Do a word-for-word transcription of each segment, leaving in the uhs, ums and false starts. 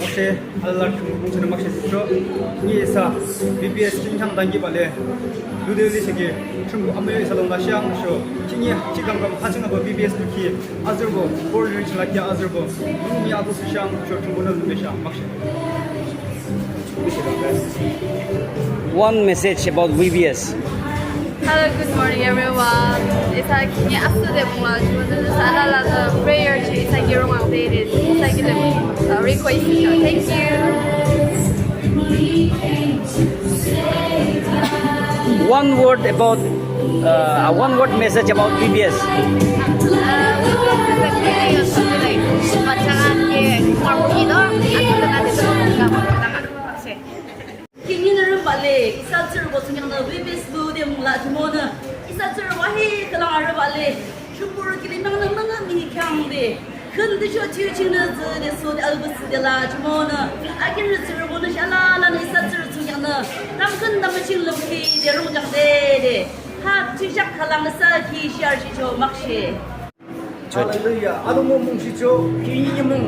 Makshe, alala Thrünpuh mung chingnü makshe sho. Khihni isa V B S ching khean dangkhiba le. Lude le shiki Thrünpuh amüyu isa lung lashang sho. Khihni ching khean khean ha ching aba V B S to ki azürbo, bor ri ching lakhi azürbo. Lung mi ato shang sho Thrünpuhnü lung shang makshe. One message about V B S. Hello, good morning, everyone. Isa khihni asüde mung la, ju de sa la la the prayer chi isa ki rong ang de de, isa ki de, uh, request. Thank you. One word about, uh, one word message about V B S. Uh, V B S is a great thing, like, but jangan ke, kamu itu, aku dengar itu, kamu dengar. Khihni nü rhimobah le, isa tsührübo thsungkheaknü V B S lude mung la jumonü, isa tsührübo hi khülang arübah le, Thrünpuh kilim yangnü müngühmühi kheangde, khün tüsho thiyu chingnü tsüde sode albutsüde la jumonü, akinrü tsührübonü shi alalanü isa tsührü thsungkheaknü tamkhüntamnüching lümkhide rungkheak de de, ha thiyusheak khülang isa ki share shichoh makshe. Hallelujah. Atungpuh mungshichoh, khihni nimung,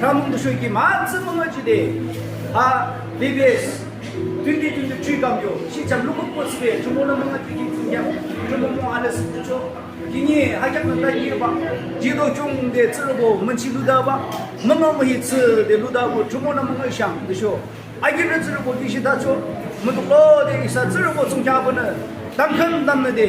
rhimung tüsho ki mütsü müngühjihde, ha, V B S, twenty twenty-three kam yo, shi cham lukuk ko side, jumonü müngühjihkhi thsungkheak, jumonü alas tüsho, khihni ha kheaknü ta yiba, jido khiungde tsührübo, münchi ludaba, müngühmühi tsüde ludaba, jumonü müngühshang tüsho. Akinrü tsührübo ki shitachoh, mutuklode isa tsührübo thsungkheakbanü, tamkhüntamnüde,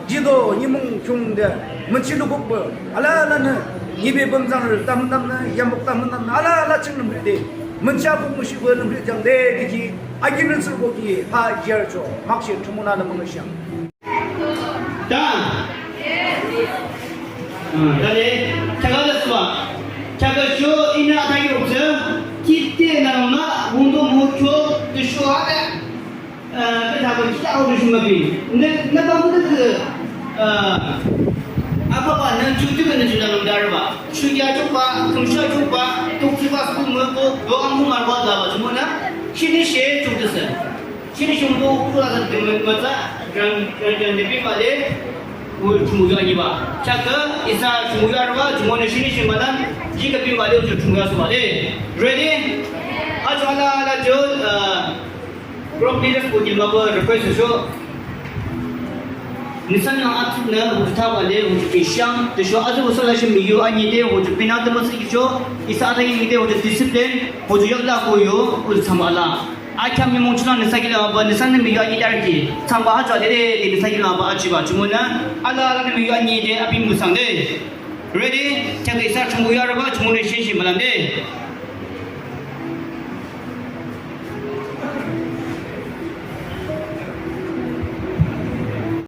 jido nimung khiungde, münchi lukukbo, alalanü, nibe bümzangrü tamtamnü, yambuk tamtamnü, alala ching lümkhitde, münchi akuk müshihpü lümkhit jangde, diki, akinrü tsührübo ki, ha, jihchoh, makshe Thrünpuhnü müngühshang. Ta. Ah, tale, kheakü la thsübah. Kheakü sho inü athakhi ruktsü. Khide nü rungna, wungdo mokyo, tüsho ade. Ah, kheakü sho ade tüsho mübü. Nü, nü bang de, ah, apa ba nü ju de nü ju nü rungdarübah. Shuya jukbah, kümsha jukbah, tukthsübah school mü ko, do ang mü marwa da ba, jumonü. Shini she jukdüsü. Shini shungdo kula sa de mü, mütsa, gran, gran, gran de bimale, u chumuya niba. Kheakü, isa chumuya arübah, jumonü shini shimbalan, jika bimale, u chumuya subale. Ready? Ajo alala jo, uh, group leaders ko jimba request sho. Nüsanü atsünü, u thabale, u pishang, tüsho ajo u sala shim yu ani de, u pina de müsü kicho, isa ani de, u discipline, u yakla ko yo, u thsambala. Akheam nimung chunü nüsa kilim aba, nüsanü miyu ani darki. Thsangba ha chua de de, de nüsa kilim aba achiba. Jumonü, alalanü miyu ani de, api musang de. Ready? Kheakü isa chungu yarübah, jumonü shinshi mülam de.